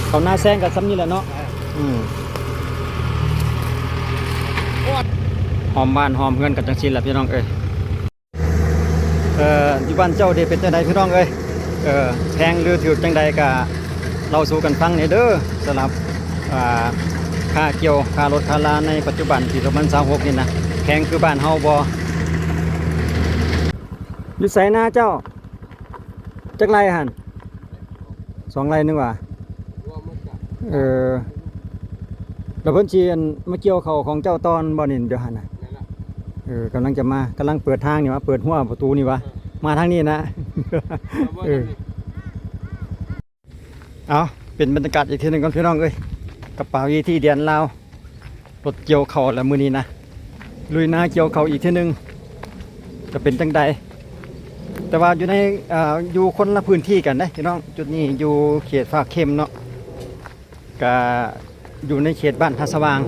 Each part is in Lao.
ເຂົ້ານາແຊງກໍສ່ຳນີ້ແຫຼະເນາະ. ເອີ ອືມ ອ້ອມບ້ານອ້ອມເຮືອນກັນຈັ່ງຊີ້ແຫຼະພີ່ນ້ອງເອີຍ. ເອີ ຢູ່ບ້ານເຈົ້າເດ ເປັນຈັ່ງໃດພີ່ນ້ອງເອີຍ? ເອີ ແພງຫຼືຖືກຈັ່ງໃດກະເລົ່າສູ່ກັນຟັງແດ່ເດີ. ສຳລັບ ອ່າ ຄ່າກ່ຽວ ຄ່າລົດຄ່າລາໃນປັດຈຸບັນປີສອງພັນຊາວຫົກນີ້ນະ ແພງຄືບ້ານເຮົາບໍ່? ຢູ່ໃສນາເຈົ້າ? ຈັກໄຮ່ຫັ້ນ? ສອງໄຮ່ໜຶ່ງຫວາ? ເອີ ແລ້ວເພິ່ນຊິ ອັນ ມາກ່ຽວເຂົ້າຂອງເຈົ້າຕໍ່ບໍ່ນີ້ ດຽວຫັ້ນນະ? ເອີ ກຳລັງຈະມາ ກຳລັງເປີດທາງນີ້ຫວາ ເປີດຮົ້ວປະຕູນີ້ຫວາ? ມາທາງນີ້ນະ. ເອີ ເອົາ ເປັນບັນຍາກາດອີກເທື່ອໜຶ່ງກ່ອນພີ່ນ້ອງເອີຍ ກັບປ່າວິຖີແດນລາວ. ລົດກ່ຽວເຂົ້າລະມື້ນີ້ນະ ລຸຍນາກ່ຽວເຂົ້າອີກເທື່ອໜຶ່ງ ຈະເປັນຈັ່ງໃດ? ແຕ່ວ່າຢູ່ໃນ ເອີ ຢູ່ຄົນລະພື້ນທີ່ກັນເດ້ພີ່ນ້ອງ. ຈຸດນີ້ຢູ່ເຂດຟາກເຂັມເນາະ ກະຢູ່ໃນເຂດບ້ານທ່າສະຫວ່າງ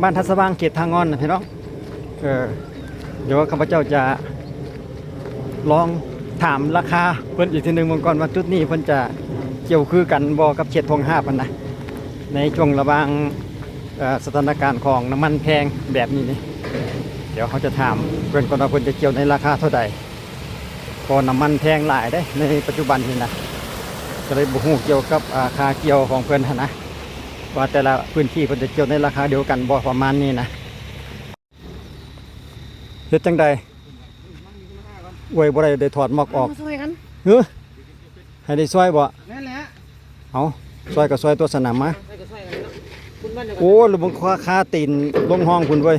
ບ້ານທ່າສະຫວ່າງ ເຂດທ່າງ່ອນນະພີ່ນ້ອງ. ເອີ ດຽວຂ້າພະເຈົ້າຈະລອງຖາມລາຄາເພິ່ນອີກເທື່ອໜຶ່ງເບິ່ງກ່ອນວ່າ ຈຸດນີ້ເພິ່ນຈະກ່ຽວຄືກັນບໍ່ກັບເຂດທົ່ງຫາບຫັ້ນນະ ໃນຊ່ວງລະຫວ່າງ ເອີ ສະຖານະການຂອງນ້ຳມັນແພງແບບນີ້ນີ້. ດຽວເຮົາຈະຖາມເພິ່ນກ່ອນວ່າ ເພິ່ນຈະກ່ຽວໃນລາຄາເທົ່າໃດ ເພາະນ້ຳມັນແພງຫຼາຍເດ້ໃນປັດຈຸບັນນີ້ນະ. ກໍເລີຍບໍ່ຮູ້ກ່ຽວກັບ ອ່າ ຄ່າກ່ຽວຂອງເພິ່ນຫັ້ນນະ ວ່າແຕ່ລະພື້ນທີ່ເພິ່ນຈະກ່ຽວໃນລາຄາດຽວກັນບໍ່ ປະມານນີ້ນະ. ເຮັດຈັ່ງໃດ? ອວຍບໍ່ໄດ້ ໄດ້ຖອດໝອກອອກ. ມາຊ່ອຍກັນ. ເອີ ໃຫ້ໄດ້ຊ່ອຍບໍ່? ແມ່ນແຫຼະ. ເອົາ ຊ່ອຍກໍຊ່ອຍຕົວະ ສະນຳມາ. ໂອ້ ລະເບິ່ງຄາ ຄາຕີນລົງຮ່ອງພຸ້ນເວີຍ.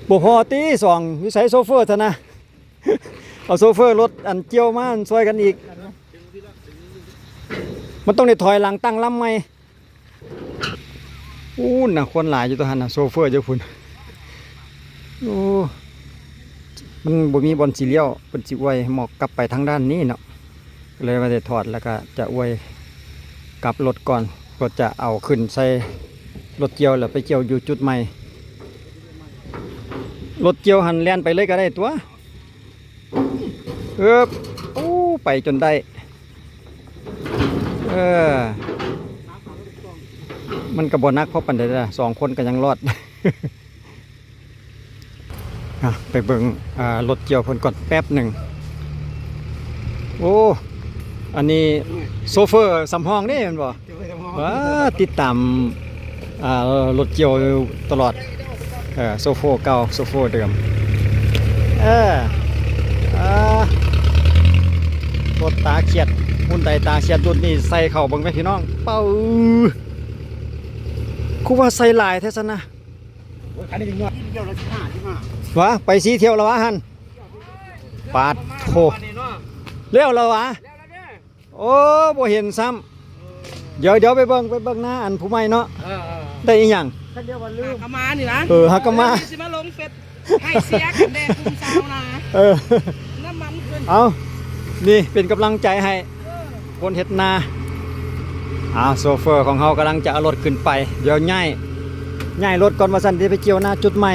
ບໍ່ພໍຕິສອງ ຢູ່ໃສໂຊເຟີທະນະ? ເອົາໂຊເຟີລົດອັນກ່ຽວມາ ອັນຊ່ອຍກັນອີກ. ມັນຕ້ອງໄດ້ຖອຍຫຼັງຕັ້ງລຳໃໝ່. ອູ້ນນະ ຄົນຫຼາຍຢູ່ຕົວຫັ້ນນະ ໂຊເຟີຢູ່ພຸ້ນ. ໂອ້ ມັນບໍ່ມີບ່ອນຊິລ້ຽວ ເພິ່ນຊິອວຍໃຫ້ໝອກກັບໄປທາງດ້ານນີ້ເນາະ. ກໍເລີຍວ່າໄດ້ຖອດ ແລ້ວກໍຈະອວຍກັບລົດກ່ອນ ເພື່ອຈະເອົາຂຶ້ນໃສ່ລົດກ່ຽວ ແລ້ວໄປກ່ຽວຢູ່ຈຸດໃໝ່. ລົດກ່ຽວຫັ້ນແລ່ນໄປເລີຍກໍໄດ້ຕົວະ. ເອີບ ໂອ້ ໄປຈົນໄດ້. ເອີ ມັນກໍບໍ່ໜັກພໍປານໃດລະ ສອງຄົນກໍຍັງລອດ. ອ່ະ ໄປເບິ່ງ ອ່າ ລົດກ່ຽວເພິ່ນກ່ອນແປັບໜຶ່ງ. ໂອ້ ອັນນີ້ໂຊເຟີສຳຮອງເດ້ແມ່ນບໍ່? ວ່າ ຕິດຕາມ ອ່າ ລົດກ່ຽວຢູ່ຕະຫຼອດ. ເອີ ໂຊເຟີເກົ່າ ໂຊເຟີເດີມ. ເອີ ອ່າ ລົດຕາຂຽດ ຮຸ່ນໃດຕາຂຽດ ລຸ້ນນີ້ໃສ່ເຂົ້າເບິ່ງແມ່ພີ່ນ້ອງ. ປຶ ຄືວ່າໃສ່ຫຼາຍແທ້ຊັ້ນນະ. ໂອ້ຍ ຄັນນີ້ຍັງນ້ອຍ ທີ່ທ່ຽວລະສິບຫ້າ ສິບຫ້າ ຫວາ ໄປສີ່ທ່ຽວລະຫວາຫັ້ນ. ປາດໂທ້ ແລ້ວລະຫວາ? ໂອ້ ບໍ່ເຫັນຊ້ຳ. ເອີ ດຽວ ດຽວໄປເບິ່ງ ໄປເບິ່ງນາອັນຜູ້ໃໝ່ເນາະ. ເອີ ເອີ ໄດ້ອີ່ຫຍັງ? ຄັນດຽວວ່າລືມ ຫາກະມານີ້ນະ. ເອີ ຫາກະມາ ເອີ ຊິມາລົງເຟສໃຫ້ເຊຍກັນແດ່ກຸ່ມຊາວນາ. ເອີ ນ້ຳມັນຂຶ້ນ. ເອົາ ນີ້ເປັນກຳລັງໃຈໃຫ້ ເອີ ຄົນເຮັດນາ. ອ່າ ໂຊເຟີຂອງເຮົາກຳລັງຈະເອົາລົດຂຶ້ນໄປ ດຽວຍ້າຍ ຍ້າຍລົດກ່ອນວ່າຊັ້ນ ຊິໄປກ່ຽວນາຈຸດໃໝ່.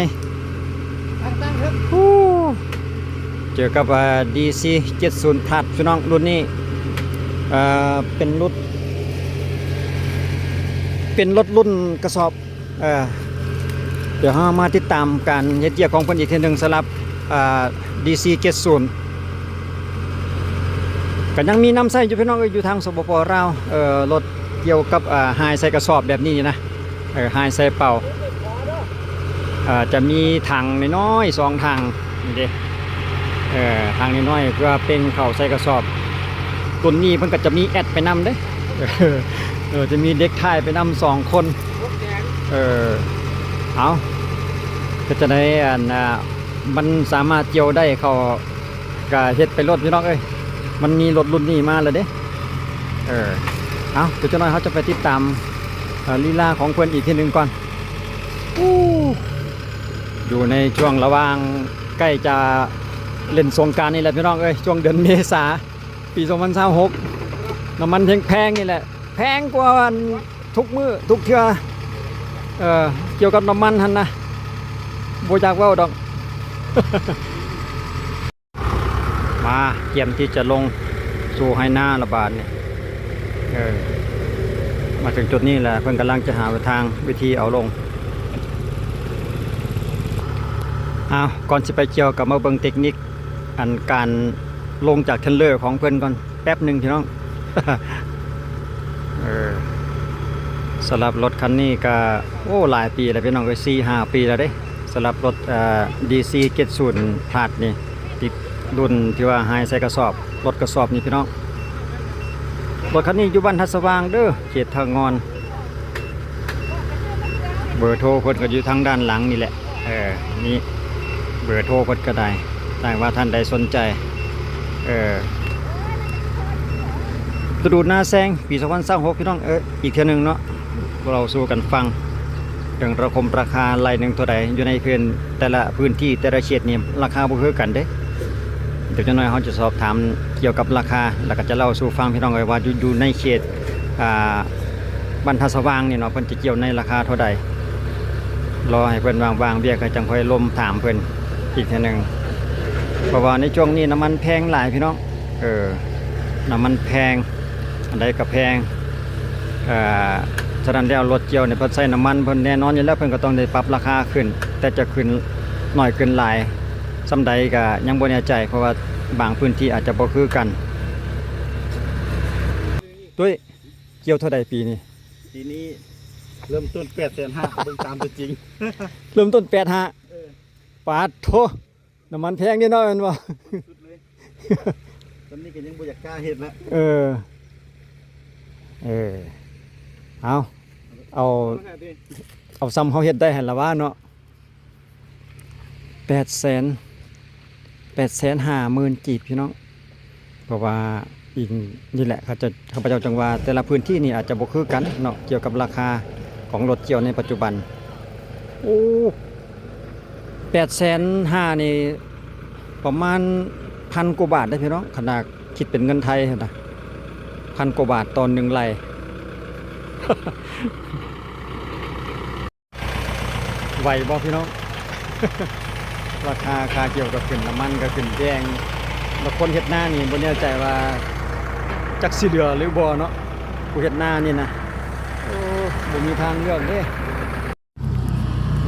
ຕັ້ງໆ ເອີ ເຈີກັບ ເອີ ດີຊີເຈັດສູນພລັດ ພີ່ນ້ອງ. ລຸ້ນນີ້ ເອີ ເປັນລຸ້ນ ເປັນລົດລຸ້ນກະສອບ. ເອີ ດຽວເຮົາມາຕິດຕາມການເຮັດວຽກຂອງເພິ່ນອີກເທື່ອໜຶ່ງ ສຳລັບ ເອີ ດີຊີເຈັດສູນ ກໍຍັງມີນຳໃຊ້ຢູ່ ພີ່ນ້ອງເອີຍ ຢູ່ທາງ ສປປ ລາວ. ເອີ ລົດກ່ຽວກັບ ເອີ ຫາຍໃສ່ກະສອບແບບນີ້ນະ. ເອີ ຫາຍໃສ່ເປົາ ເອີ ຈະມີຖັງນ້ອຍໆ ສອງຖັງນີ້ເດ້. ເອີ ຖັງນ້ອຍໆ ເພື່ອເປັ່ງເຂົ້າໃສ່ກະສອບ. ລຸ້ນນີ້ເພິ່ນກໍຈະມີແອັດໄປນຳເດ້. ເອີ ຈະມີເດັກທ້າຍໄປນຳສອງຄົນ. ເອີ ເອົາ ເຮັດຈັ່ງໃດ ອັນ ອ່າ ມັນສາມາດກ່ຽວໄດ້ ເຂົາກະເຮັດໄປໂລດ ພີ່ນ້ອງເອີຍ. ມັນມີລົດລຸ້ນນີ້ມາແລ້ວເດ້. ເອີ ເອົາ ດຽວຈັກໜ້ອຍເຮົາຈະໄປຕິດຕາມ ເອີ ລີລາຂອງເພິ່ນອີກເທື່ອໜຶ່ງກ່ອນ. ອູ້ ຢູ່ໃນຊ່ວງລະຫວ່າງໃກ້ຈະເລ່ນສົງການນີ້ແຫຼະ ພີ່ນ້ອງເອີຍ, ຊ່ວງເດືອນເມສາ ປີສອງພັນຊາວຫົກ ນ້ຳມັນແພງໆ ນີ້ແຫຼະ, ແພງກວ່າ ທຸກມື້ທຸກເທື່ອ. ເອີ ກ່ຽວກັບນ້ຳມັນຫັ້ນນະ ບໍ່ຢາກເວົ້າດອກ. ມາ ກຽມທີ່ຈະລົງສູ່ໄຮ່ນາລະບາດນີ້. ເອີ ມາເຖິງຈຸດນີ້ແຫຼະ ເພິ່ນກຳລັງຈະຫາທາງວິທີເອົາລົງ. ອ້າວ ກ່ອນຊິໄປກ່ຽວ ກໍມາເບິ່ງເຕັກນິກອັນການລົງຈາກເທຣນເລີຂອງເພິ່ນກ່ອນແປັບໜຶ່ງພີ່ນ້ອງ. ເອີ ສຳລັບລົດຄັນນີ້ກໍ ໂອ້ ຫຼາຍປີແລ້ວພີ່ນ້ອງເອີຍ ສີ່ຫ້າປີແລ້ວເດ້ ສຳລັບລົດ ເອີ ດີຊີເຈັດສິບພລັດນີ້ ຕິດລຸ້ນທີ່ວ່າຫາຍໃສ່ກະສອບ ລົດກະສອບນີ້ພີ່ນ້ອງ. ລົດຄັນນີ້ຢູ່ບ້ານທ່າສະຫວ່າງເດີ ເຂດທ່າງອນ. ເບີໂທເພິ່ນກໍຢູ່ທາງດ້ານຫຼັງນີ້ແຫຼະ ເອີ ນີ້ເບີໂທເພິ່ນກໍໄດ້ ຖ້າວ່າທ່ານໃດສົນໃຈ. ເອີ ລະດູນາແຊງປີສອງພັນຊາວຫົກ ພີ່ນ້ອງເອີຍ ອີກເທື່ອໜຶ່ງເນາະ ເລົ່າສູ່ກັນຟັງເລື່ອງລາຄາ ລາຄາໄລ່ໜຶ່ງເທົ່າໃດ ຢູ່ໃນພື້ນ ແຕ່ລະພື້ນທີ່ ແຕ່ລະເຂດນີ້ລາຄາບໍ່ຄືກັນເດ້. ດຽວຈັກໜ້ອຍເຮົາຈະສອບຖາມກ່ຽວກັບລາຄາ ແລ້ວກໍຈະເລົ່າສູ່ຟັງ ພີ່ນ້ອງເອີຍ ວ່າຢູ່ ຢູ່ໃນເຂດ ອ່າ ບ້ານທ່າສະຫວ່າງນີ້ເນາະ ເພິ່ນຈະກ່ຽວໃນລາຄາເທົ່າໃດ. ລໍໃຫ້ເພິ່ນວ່າງ ວ່າງວຽກ ແລ້ວຈັ່ງຄ່ອຍລົມຖາມເພິ່ນອີກເທື່ອໜຶ່ງ ເພາະວ່າໃນຊ່ວງນີ້ນ້ຳມັນແພງຫຼາຍ ພີ່ນ້ອງ. ເອີ ນ້ຳມັນແພງ ອັນໃດກໍແພງ ເອີ ສະນັ້ນແລ້ວ ລົດກ່ຽວນີ້ເພິ່ນໃຊ້ນ້ຳມັນເພິ່ນແນ່ນອນຢູ່ແລ້ວ ເພິ່ນກໍຕ້ອງໄດ້ປັບລາຄາຂຶ້ນ ແຕ່ຈະຂຶ້ນໜ້ອຍຂຶ້ນຫຼາຍສ່ຳໃດກໍຍັງບໍ່ແນ່ໃຈ ເພາະວ່າບາງພື້ນທີ່ອາດຈະບໍ່ຄືກັນ. ຕຸ້ຍ ກ່ຽວເທົ່າໃດປີນີ້? ປີນີ້ເລີ່ມຕົ້ນແປດແສນຫ້າ ເບິ່ງຕາມຕົວຈິງ ເລີ່ມຕົ້ນແປດຫ້າ. ເອີ ປາດໂທ ນ້ຳມັນແພງເດ້ເນາະ ແມ່ນບໍ່? ສຸດເລີຍ ສ່ຳນີ້ກໍຍັງບໍ່ຢາກກ້າເຮັດລະ. ເອີ ເອີ ເອົາ ເອົາ ເອົາສ່ຳເຮົາເຮັດໄດ້ຫັ້ນລະວ່າເນາະ. ແປດແສນ ແປດແສນຫ້າໝື່ນກີບ ພີ່ນ້ອງ. ເພາະວ່າອີງນີ້ແຫຼະ ເຂົາເຈົ້າ ຂ້າພະເຈົ້າຈຶ່ງວ່າແຕ່ລະພື້ນທີ່ນີ້ອາດຈະບໍ່ຄືກັນເນາະ ກ່ຽວກັບລາຄາຂອງລົດກ່ຽວໃນປັດຈຸບັນ. ໂອ້ ແປດແສນຫ້ານີ້ປະມານພັນກວ່າບາດເດ້ພີ່ນ້ອງ ຄັນວ່າຄິດເປັນເງິນໄທຫັ້ນນະ ພັນກວ່າບາດຕໍ່ໜຶ່ງໄລ່. ໄຫວບໍ່ພີ່ນ້ອງ? ລາຄາຄ່າກ່ຽວກໍຂຶ້ນ ນ້ຳມັນກໍຂຶ້ນແພງ ແລ້ວຄົນເຮັດນານີ້ບໍ່ແນ່ໃຈວ່າຈັກຊິເຫຼືອຫຼືບໍ່ເນາະ ຜູ້ເຮັດນານີ້ນະ. ໂອ້ ບໍ່ມີທາງເລືອກເດ້.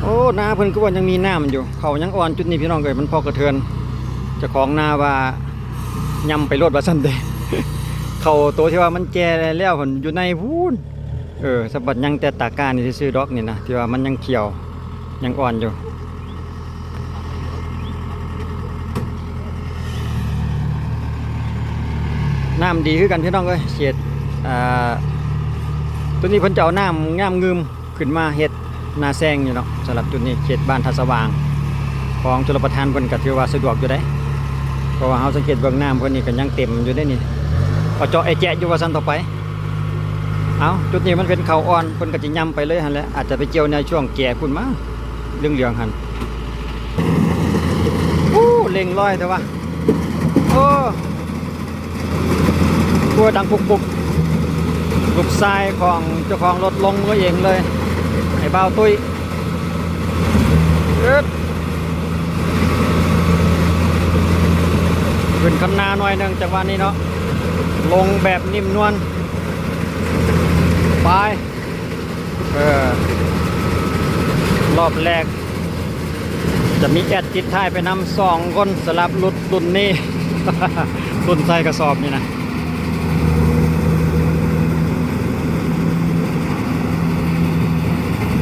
ໂອ້ ນາເພິ່ນຄືວ່າຍັງມີນ້ຳຢູ່ ເຂົ້າຍັງອ່ອນ. ຈຸດນີ້ພີ່ນ້ອງເອີຍ ມັນພໍກະເທີນ ເຈົ້າຂອງນາວ່າ ຍຳໄປໂລດວ່າຊັ້ນເດ້. ເຂົ້າໂຕທີ່ວ່າມັນແກ່ແລ້ວຫັ້ນຢູ່ໃນພຸ້ນ. ເອີ ສະບັດຍັງແຕ່ຕາກ້ານີ້ຊື່ໆດອກນີ້ນະ ທີ່ວ່າມັນຍັງຂຽວ ຍັງອ່ອນຢູ່. ນ້ຳດີຄືກັນພີ່ນ້ອງເອີຍ ເຂດ ອ່າ ໂຕນີ້ເພິ່ນຈະເອົານ້ຳ ນ້ຳງື່ມ ຂຶ້ນມາເຮັດນາແຊງນີ້ເນາະ. ສຳລັບຈຸດນີ້ເຂດບ້ານທ່າສະຫວ່າງ ຂອງຊົນລະປະທານເພິ່ນກໍຖືວ່າສະດວກຢູ່ເດ້ ເພາະວ່າເຮົາສັງເກດເບິ່ງນ້ຳເພິ່ນນີ້ກໍຍັງເຕັມຢູ່ເດ້ນີ້ ເອົາເຈາະແອະແຈະຢູ່ວ່າຊັ້ນຕໍ່ໄປ. ເອົ້າ ຈຸດນີ້ມັນເປັນເຂົ້າອ່ອນ ເພິ່ນກໍຊິຍຳໄປເລີຍຫັ້ນແຫຼະ ອາດຈະໄປກ່ຽວໃນຊ່ວງແກ່ພຸ້ນມາ ເຫຼືອງໆຫັ້ນ. ໂອ້ ເລັ່ງລອຍແທ້ວະ ໂອ້. ໂອ້ ດັງປຸບໆ ລູກຊາຍຂອງເຈົ້າຂອງລົດລົງມືເອງເລີຍ ໄອ້ບ່າວຕຸ້ຍ. ເອີດ ຂຶ້ນຄັນນາໜ້ອຍໜຶ່ງຈັງຫວະນີ້ເນາະ ລົງແບບນິ້ມນວນ ໄປ. ເອີ ລອບແລກຈະມີແອັດຕິດທ້າຍໄປນຳສອງຄົນ ສຳລັບລຸ້ນ ລຸ້ນນີ້ ລຸ້ນໃສ່ກະສອບນີ້ນະ.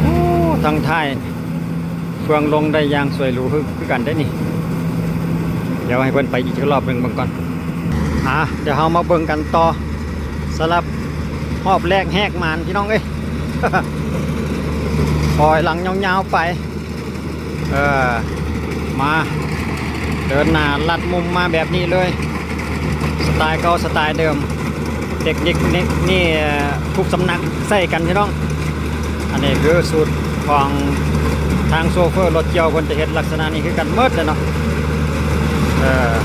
ໂອ້ ທາງທ້າຍເຟືອງລົງໄດ້ຢ່າງສວຍຫຼູຄື ຄືກັນເດ້ນີ້. ດຽວໃຫ້ເພິ່ນໄປອີກຈັກລອບໜຶ່ງເບິ່ງກ່ອນ. ອ່າ ດຽວເຮົາມາເບິ່ງກັນຕໍ່ ສຳລັບຮອບແລກແຫກໝານພີ່ນ້ອງເອີຍ ຖອຍຫຼັງຍາວໆໄປ. ເອີ ມາ ເດີນໜ້າລັດມຸມມາແບບນີ້ເລີຍ ສະໄຕເກົ່າສະໄຕເດີມ. ເຕັກນິກນີ້ ນີ້ ເອີ ທຸກສຳນັກໃຊ້ກັນພີ່ນ້ອງ. ອັນນີ້ຄືສູດຂອງທາງໂຊເຟີລົດກ່ຽວ ເພິ່ນຈະເຮັດລັກສະນະນີ້ຄືກັນໝົດເລີຍເນາະ. ເອີ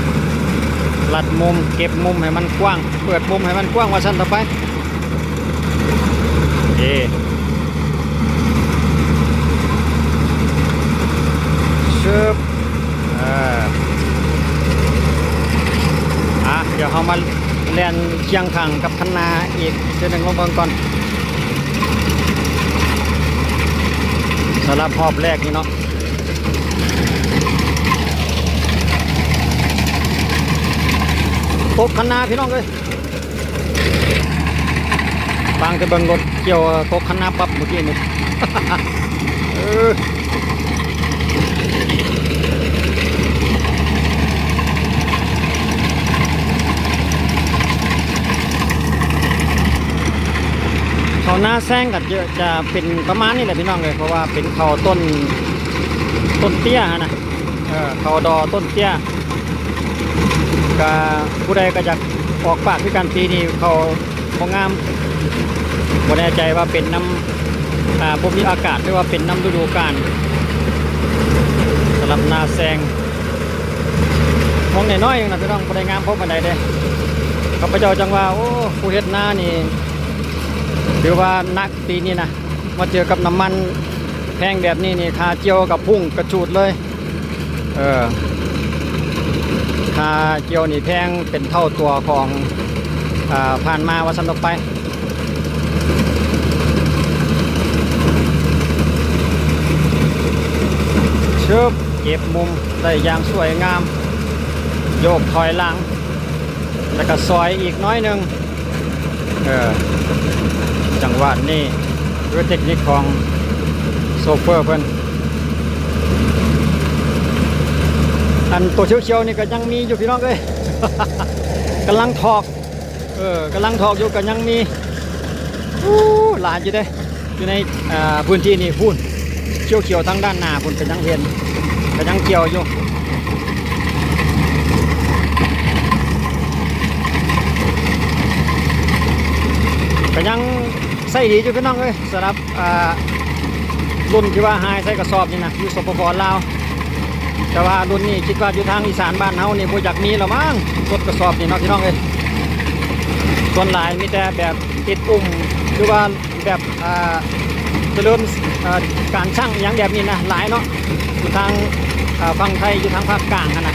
ລັດມຸມ ເກັບມຸມໃຫ້ມັນກວ້າງ ເປີດມຸມໃຫ້ມັນກວ້າງວ່າຊັ້ນຕໍ່ໄປ. ເອ ຊຶບ ເອີ ອ່ະ ດຽວເຮົາມາ ແລ່ນຄຽງຂ້າງກັບຄັນໜ້າອີກເທື່ອໜຶ່ງ ລອງເບິ່ງກ່ອນ ສຳລັບຮອບແລກນີ້ເນາະ. ຕົກຄັນໜ້າພີ່ນ້ອງເອີຍ. ຟັງແຕ່ເບິ່ງລົດກ່ຽວຕົກຄັນໜ້າປັບມື້ກີ້ນີ້ ເອີ ເຂົ້ານາແຊງກໍຈະ ຈະເປັນປະມານນີ້ແຫຼະພີ່ນ້ອງເອີຍ ເພາະວ່າເປັນເຂົ້າຕົ້ນ ຕົ້ນເຕ້ຍຫັ້ນນະ. ເອີ ເຂົ້າດໍຕົ້ນເຕ້ຍ ກະຜູ້ໃດກະຢາກອອກປາກຄືກັນ ປີນີ້ເຂົ້າບໍ່ງາມ ບໍ່ແນ່ໃຈວ່າເປັນນຳ ອ່າ ພູມີອາກາດ ຫຼືວ່າເປັນນຳລະດູການ. ສຳລັບນາແຊງ ມອງນ້ອຍໆໜຶ່ງນະພີ່ນ້ອງ ບໍ່ໄດ້ງາມພໍປານໃດເດ້. ຂ້າພະເຈົ້າຈັ່ງວ່າ ໂອ້ ຜູ້ເຮັດນານີ້ ຖືວ່າໜັກປີນີ້ນະ ມາເຈີກັບນ້ຳມັນແພງແບບນີ້ນີ້ ຄ່າກ່ຽວກໍພຸ່ງກະຈູດເລີຍ. ເອີ ຄ່າກ່ຽວນີ້ແພງເປັນເທົ່າຕົວຂອງ ອ່າ ຜ່ານມາວ່າຊັ້ນເຖາະໄປ. ຊຶບ ເກັບມຸມໄດ້ຢ່າງສວຍງາມ ໂຍກຖອຍຫຼັງ ແລ້ວກໍຊອຍອີກໜ້ອຍໜຶ່ງ. ເອີ ຈັງຫວະນີ້ຄືເຕັກນິກຂອງໂຊເຟີເພິ່ນ. ອັນໂຕຂຽວໆນີ້ກໍຍັງມີຢູ່ພີ່ນ້ອງເອີຍ ກຳລັງຖອກ ເອີ ກຳລັງຖອກຢູ່ ກໍຍັງມີ ໂອ້ ຫຼາຍຢູ່ເດ້ ຢູ່ໃນ ອ່າ ພື້ນທີ່ນີ້ພຸ້ນ ຂຽວໆທາງດ້ານໜ້າພຸ້ນ ກໍຍັງເຫັນ ກໍຍັງກ່ຽວຢູ່ ກໍຍັງໃຊ້ດີຢູ່ພີ່ນ້ອງເອີຍ ສຳລັບ ອ່າ ລຸ້ນທີ່ວ່າຫາຍໃສ່ກະສອບນີ້ນະ ຢູ່ ສປປ ລາວ. ແຕ່ວ່າລຸ້ນນີ້ຄິດວ່າຢູ່ທາງອີສານບ້ານເຮົານີ້ບໍ່ຢາກມີແລ້ວມັ້ງ ລົດກະສອບນີ້ເນາະພີ່ນ້ອງເອີຍ. ສ່ວນຫຼາຍມີແຕ່ແບບຕິດອຸ້ມ ຫຼືວ່າແບບ ອ່າ ຈະເລີນ ອ່າ ການຊ່າງອີ່ຫຍັງແບບນີ້ນະ ຫຼາຍເນາະ ຢູ່ທາງ ອ່າ ຝັ່ງໄທ ຢູ່ທາງພາກກາງຫັ້ນນະ.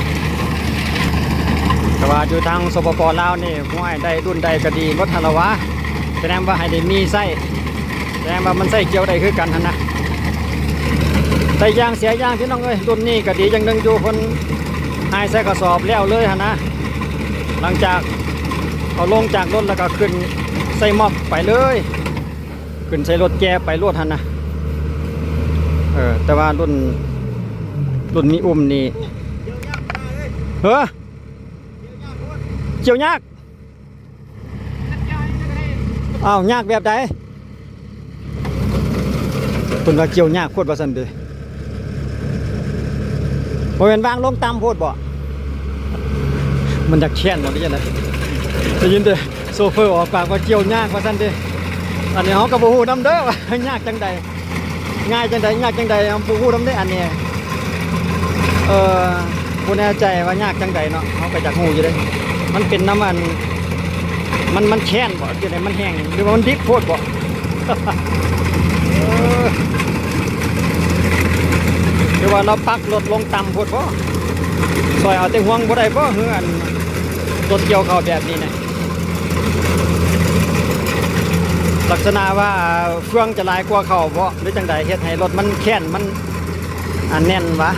ແຕ່ວ່າຢູ່ທາງ ສປປ ລາວນີ້ ຫ້ວຍ ໄດ້ລຸ້ນໃດກໍດີໝົດຫັ້ນລະຫວາ ສະແດງວ່າໃຫ້ໄດ້ມີໃຊ້ ແຕ່ວ່າມັນໃຊ້ກ່ຽວໄດ້ຄືກັນຫັ້ນນະ. ໄດ້ຢ່າງເສຍຢ່າງພີ່ນ້ອງເອີຍ ລຸ້ນນີ້ກໍດີຢ່າງໜຶ່ງຢູ່ ເພິ່ນຫາຍໃສ່ກະສອບແລ້ວເລີຍຫັ້ນນະ. ຫຼັງຈາກເອົາລົງຈາກລົດແລ້ວກໍຂຶ້ນໃສ່ມັອບໄປເລີຍ ຂຶ້ນໃສ່ລົດແກ່ໄປໂລດຫັ້ນນະ. ເອີ ແຕ່ວ່າລຸ້ນ ລຸ້ນມີອຸ້ມນີ້ ເຮີ ກ່ຽວຍາກ. ອ້າວ ຍາກແບບໃດ? ເພິ່ນວ່າກ່ຽວຍາກໂພດວ່າຊັ້ນເດ. ບໍ່ແມ່ນວາງລົງຕ່ຳໂພດບໍ? ມັນຢາກແຂນບໍ ຫຼືຈັ່ງໃດ? ໄດ້ຍິນແຕ່ໂຊເຟີອອກປາກວ່າກ່ຽວຍາກວ່າຊັ້ນເດ. ອັນນີ້ເຮົາກໍບໍ່ຮູ້ນຳເດີວ່າຍາກຈັ່ງໃດ. ງ່າຍຈັ່ງໃດ ຍາກຈັ່ງໃດ ເຮົາບໍ່ຮູ້ນຳເດ້ອັນນີ້. ເອີ ບໍ່ແນ່ໃຈວ່າຍາກຈັ່ງໃດເນາະ ເຮົາກໍຢາກຮູ້ຢູ່ເດ້. ມັນເປັນນຳອັນ ມັນ ມັນແຂນບໍ ຈັ່ງໃດ ມັນແຫ້ງ ຫຼືວ່າມັນດິບໂພດບໍ? ເອີ ຫຼືວ່າລາວປັກລົດລົງຕ່ຳໂພດບໍ? ຊ່ອຍເອົາແຕ່ຫ່ວງບໍ່ໄດ້ບໍ? ເຮືອອັນ ລົດກ່ຽວເຂົ້າແບບນີ້ນະ ລັກສະນະວ່າເຟືອງຈະຫຼາຍກວ່າເຂົາບໍ ຫຼືຈັ່ງໃດ ເຮັດໃຫ້ລົດມັນແຂນ ມັນ ອັນ ແໜ້ນຫວາ?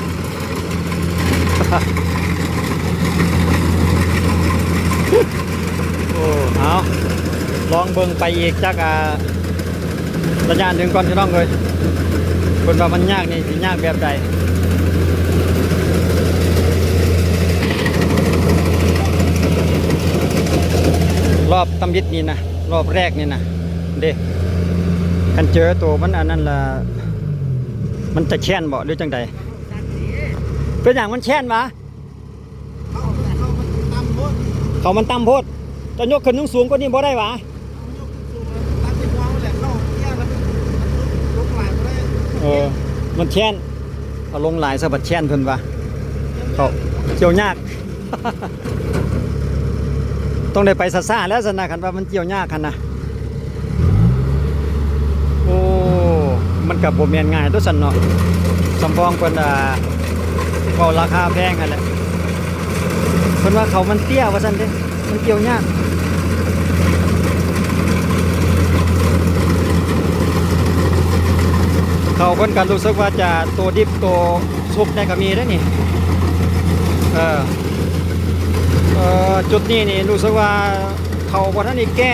ໂອ້ ເອົາ ລອງເບິ່ງໄປອີກຈັກ ອ່າ ໄລຍະໜຶ່ງກ່ອນພີ່ນ້ອງເອີຍ ເພິ່ນວ່າມັນຍາກນີ້ຊິຍາກແບບໃດ. ລອບຕຳອິດນີ້ນະ ລອບແລກນີ້ນະເດ້ ຄັນເຈີໂຕມັນອັນນັ້ນລະ ມັນຈະແຂນບໍ ຫຼືຈັ່ງໃດ? ເປັນຫຍັງມັນແຂນຫວາ? ເຂົາມັນຕ່ຳໂພດ ເຈົ້າຍົກຂຶ້ນສູງໆກວ່ານີ້ບໍ່ໄດ້ຫວາ? ເອີ ມັນແຂນ ເອົາລົງຫຼາຍຊະບັດແຂນເພິ່ນວ່າ ເຂົາກ່ຽວຍາກ ຕ້ອງໄດ້ໄປຊ້າໆແລ້ວຊັ້ນນະ ຄັນວ່າມັນກ່ຽວຍາກຫັ້ນນະ. ໂອ້ ມັນກໍບໍ່ແມ່ນງ່າຍຕົວະຊັ້ນເນາະ ສຳປອງເພິ່ນ ອ່າ ເວົ້າລາຄາແພງຫັ້ນແຫຼະ ເພິ່ນວ່າເຂົາມັນເຕ້ຍວ່າຊັ້ນເດ້ ມັນກ່ຽວຍາກ ເພິ່ນກໍຮູ້ສຶກວ່າຈະໂຕດິບໂຕສຸກແດ່ກໍມີເດ້ນີ້. ເອີ ເອີ ຈຸດນີ້ນີ້ຮູ້ສຶກວ່າເຂົາບໍ່ທັນໄດ້ແກ່.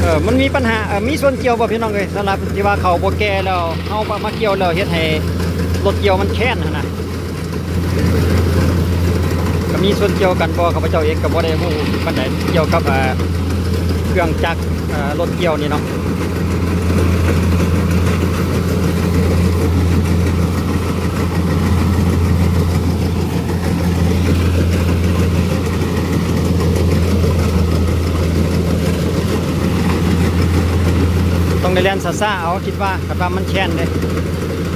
ເອີ ມັນມີບັນຫາ ເອີ ມີສ່ວນກ່ຽວບໍ່ພີ່ນ້ອງເອີຍ? ສຳລັບທີ່ວ່າເຂົາບໍ່ແກ່ແລ້ວ ເຮົາມາກ່ຽວແລ້ວເຮັດໃຫ້ລົດກ່ຽວມັນແຄນຫັ້ນນະ. ກໍມີສ່ວນກ່ຽວກັນບໍ່ ຂ້າພະເຈົ້າເອງກໍບໍ່ໄດ້ຮູ້ປານໃດ ກ່ຽວກັບ ເອີ ເຄື່ອງຈັກ ເອີ ລົດກ່ຽວນີ້ເນາະ. ຕ້ອງໄດ້ແລ່ນຊ້າໆເອົາ ຄິດວ່າ ຄັນວ່າມັນແຄນເດ້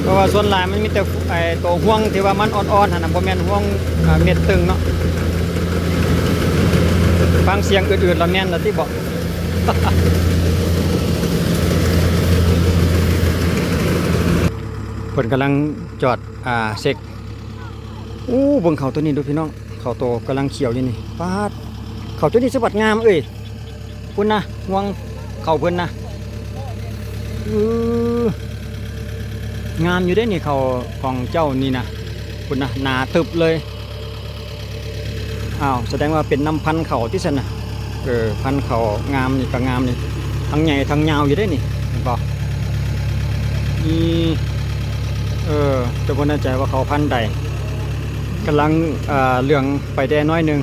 ເພາະວ່າສ່ວນຫຼາຍມັນມີແຕ່ ໄອ້ໂຕຫ່ວງທີ່ວ່າມັນອ່ອນໆຫັ້ນນະ ບໍ່ແມ່ນຫ່ວງ ອ່າ ເມັດຕຶງເນາະ. ຟັງສຽງອືດໆລະແມ່ນລະຕິເບາະ. ເພິ່ນກຳລັງຈອດ ອ່າ ເຊັກ. ໂອ້ ເບິ່ງເຂົ້າໂຕນີ້ດູພີ່ນ້ອງ ເຂົ້າໂຕກຳລັງຂຽວຢູ່ນີ້. ປາດ ເຂົ້າໂຕນີ້ສະບັດງາມເອີຍ. ພຸ້ນນະ ຫ່ວງເຂົ້າເພິ່ນນະ. ເອີ ງາມຢູ່ເດ້ນີ້ ເຂົ້າຂອງເຈົ້ານີ້ນະ. ພຸ້ນນະ ໜາຕຶບເລີຍ. ອ້າວ ສະແດງວ່າເປັນນຳພັນເຂົ້າຕິຊັ້ນນະ. ເອີ ພັນເຂົ້າງາມນີ້ກໍງາມນີ້ ທັງໃຫຍ່ທັງຍາວຢູ່ເດ້ນີ້ ເຫັນບໍ່? ອື ເອີ ແຕ່ບໍ່ແນ່ໃຈວ່າເຂົ້າພັນໃດ ກຳລັງ ເອີ ເຫຼືອງໄປແດ່ໜ້ອຍໜຶ່ງ.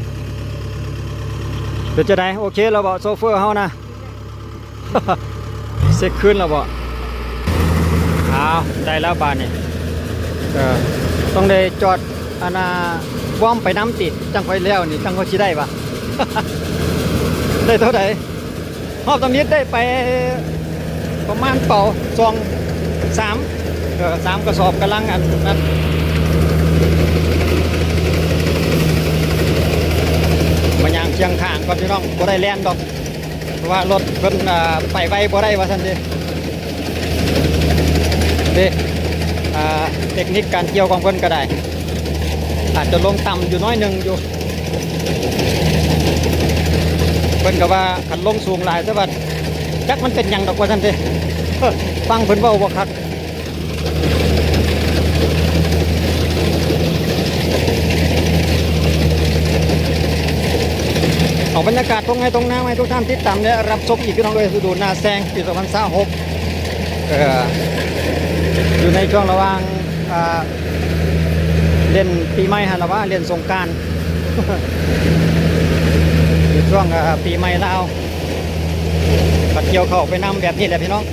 ເປັນຈັ່ງໃດ ໂອເຄແລ້ວບໍ່ ໂຊເຟີເຮົານະ? ເຊັກຄືນແລ້ວບໍ່? ອ້າວ ໄດ້ແລ້ວບາດນີ້. ເອີ ຕ້ອງໄດ້ຈອດ ອັນນ່າ ວອມໄປນຳຕິ ຈັ່ງຄ່ອຍແລ້ວນີ້ ຈັ່ງຄ່ອຍຊິໄດ້ຫວາ? ໄດ້ເທົ່າໃດ? ຮອບທຳອິດໄດ້ໄປປະມານເປົາ ສອງ ສາມ ເອີ ສາມກະສອບ ກຳລັງອັນນັ້ນ. ມາຍ່າງຄຽງຂ້າງກ່ອນພີ່ນ້ອງ ບໍ່ໄດ້ແລ່ນດອກ ເພາະວ່າລົດເພິ່ນ ອ່າ ໄປໄວບໍ່ໄດ້ວ່າຊັ້ນເດ. ເດ ອ່າ ເຕັກນິກການກ່ຽວຂອງເພິ່ນກໍໄດ້ ອາດຈະລົງຕ່ຳຢູ່ໜ້ອຍໜຶ່ງຢູ່. ເພິ່ນກໍວ່າຄັນລົງສູງຫຼາຍ ແຕ່ວ່າຈັກມັນເປັນຫຍັງດອກວ່າຊັ້ນເດ. ເອີ ຟັງເພິ່ນເວົ້າບໍ່ຄັກ. ເອົາບັນຍາກາດທົ່ງໄຮ່ທົ່ງນາມໃຫ້ທຸກທ່ານຕິດຕາມ ແລະ ຮັບຊົມອີກ ພີ່ນ້ອງເອີຍ. ລະດູໜ້າແລ້ງປີສອງພັນຊາວຫົກ ເອີ ຢູ່ໃນຊ່ວງລະຫວ່າງ ອ່າ ເລ່ນປີໃໝ່ຫັ້ນລະຫວາ ເລ່ນສົງການ ຢູ່ຊ່ວງ ເອີ ປີໃໝ່ລາວ. ກັບກ່ຽວເຂົ້າໄປນຳແບບນີ້ແຫຼະພີ່ນ້ອງ.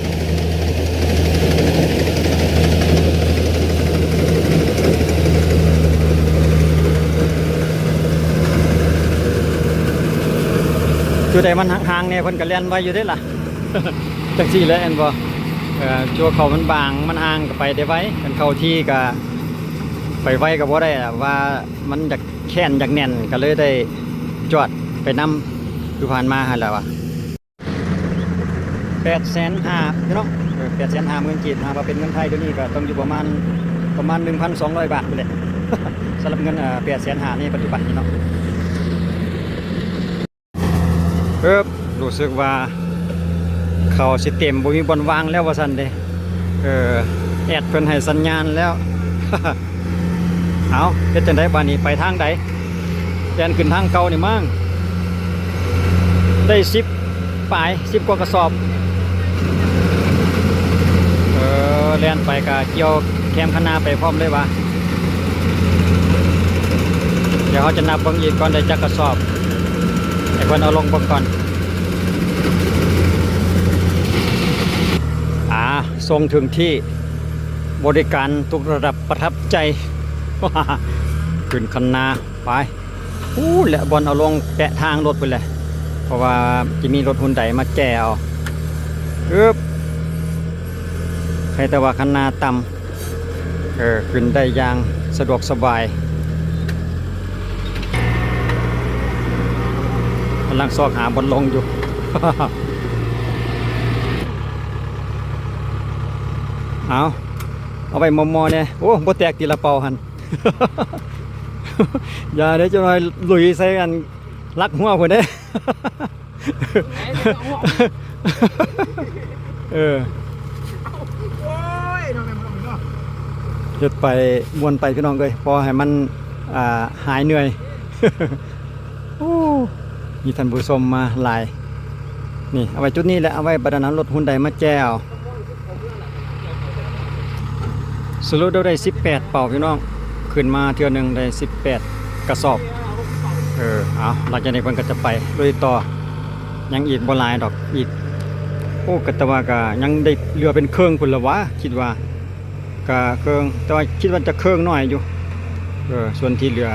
ຈຸດໃດມັນຫ່າງໆແດ່ ເພິ່ນກໍແລ່ນໄວຢູ່ເດ້ລະ. ຈັ່ງຊີ້ແຫຼະ ແມ່ນບໍ່? ເອີ ຊົ່ວເຂົ້າມັນບາງ ມັນຫ່າງກໍໄປໄດ້ໄວ, ຄັນເຂົ້າທີ່ກໍໄປໄວກໍບໍ່ໄດ້ລະ ວ່າມັນຢາກແຄນຢາກແໜ້ນ ກໍເລີຍໄດ້ຈອດໄປນຳ ຄືຜ່ານມາຫັ້ນແຫຼະວ່າ. ແປດແສນຫ້າ ພີ່ນ້ອງ ເອີ ແປດແສນຫ້າໝື່ນກີບ ຫາກວ່າເປັນເງິນໄທດຽວນີ້ກໍຕ້ອງຢູ່ປະມານ ປະມານໜຶ່ງພັນສອງຮ້ອຍບາດພຸ້ນແຫຼະ ສຳລັບເງິນ ເອີ ແປດແສນຫ້ານີ້ ປັດຈຸບັນນີ້ເນາະ. ເອີບ ຮູ້ສຶກວ່າເຂົ້າຊິເຕັມ ບໍ່ມີບ່ອນວ່າງແລ້ວວ່າຊັ້ນເດ. ເອີ ແອັດເພິ່ນໃຫ້ສັນຍານແລ້ວ. ເອົາ ເຮັດຈັ່ງໃດບາດນີ້ ໄປທາງໃດ? ແລ່ນຂຶ້ນທາງເກົ່ານີ້ມັ້ງ ໄດ້ສິບປາຍ ສິບກວ່າກະສອບ. ເອີ ແລ່ນໄປກະກ່ຽວແຄມຄັນນາໄປພ້ອມເລີຍຫວາ. ດຽວເຮົາຈະນັບເບິ່ງອີກກ່ອນ ໄດ້ຈັກກະສອບ ໃຫ້ເພິ່ນເອົາລົງເບິ່ງກ່ອນ. ອາ ສົ່ງເຖິງທີ່ ບໍລິການທຸກລະດັບປະທັບໃຈ. ຂຶ້ນຄັນນາໄປ ພຸ້ນແຫຼະ ບ່ອນເອົາລົງແປະທາງລົດພຸ້ນແຫຼະ ເພາະວ່າຈະມີລົດຮຸນໄດມາແກ່ເອົາ. ອຶບ ໃຄແຕ່ວ່າຄັນນາຕ່ຳ ເອີ ຂຶ້ນໄດ້ຢ່າງສະດວກສະບາຍ. ກຳລັງຊອກຫາບ່ອນລົງຢູ່. ເອົາ ເອົາໄວ້ໝໍ່ໆແດ່. ໂອ້ ບໍ່ແຕກຕິລະເປົາຫັ້ນ. ຢ່າເດ້ ຈັກໜ້ອຍລຸຍໃສ່ອັນຫຼັກຮົ້ວພຸ້ນເດ້. ເອີ ໂອ້ຍ ເຮັດໄປມ່ວນໄປພີ່ນ້ອງເອີຍ ພໍໃຫ້ມັນ ອ່າ ຫາຍເມື່ອຍ. ໂອ້ ມີທ່ານຜູ້ຊົມມາຫຼາຍ. ນີ້ ເອົາໄວ້ຈຸດນີ້ແຫຼະ ເອົາໄວ້ບັດນັ້ນ ເອົາລົດຮຸນໄດມາແຈເອົາ. ສະຫຼຸບໄດ້ສິບແປດເປົາພີ່ນ້ອງ ຂຶ້ນມາເທື່ອໜຶ່ງໄດ້ສິບແປດກະສອບ. ເອີ ເອົາ ຫຼັງຈາກນີ້ເພິ່ນກໍຈະໄປລຸຍຕໍ່ ຍັງອີກບໍ່ຫຼາຍດອກ ອີກ ໂອ້ ກໍແຕ່ວ່າກໍຍັງໄດ້ເຫຼືອເປັນເຄິ່ງພຸ້ນລະຫວາ ຄິດວ່າ ກະເຄິ່ງ ແຕ່ວ່າຄິດວ່າຈະເຄິ່ງໜ້ອຍຢູ່. ເອີ ສ່ວນທີ່ເຫຼືອ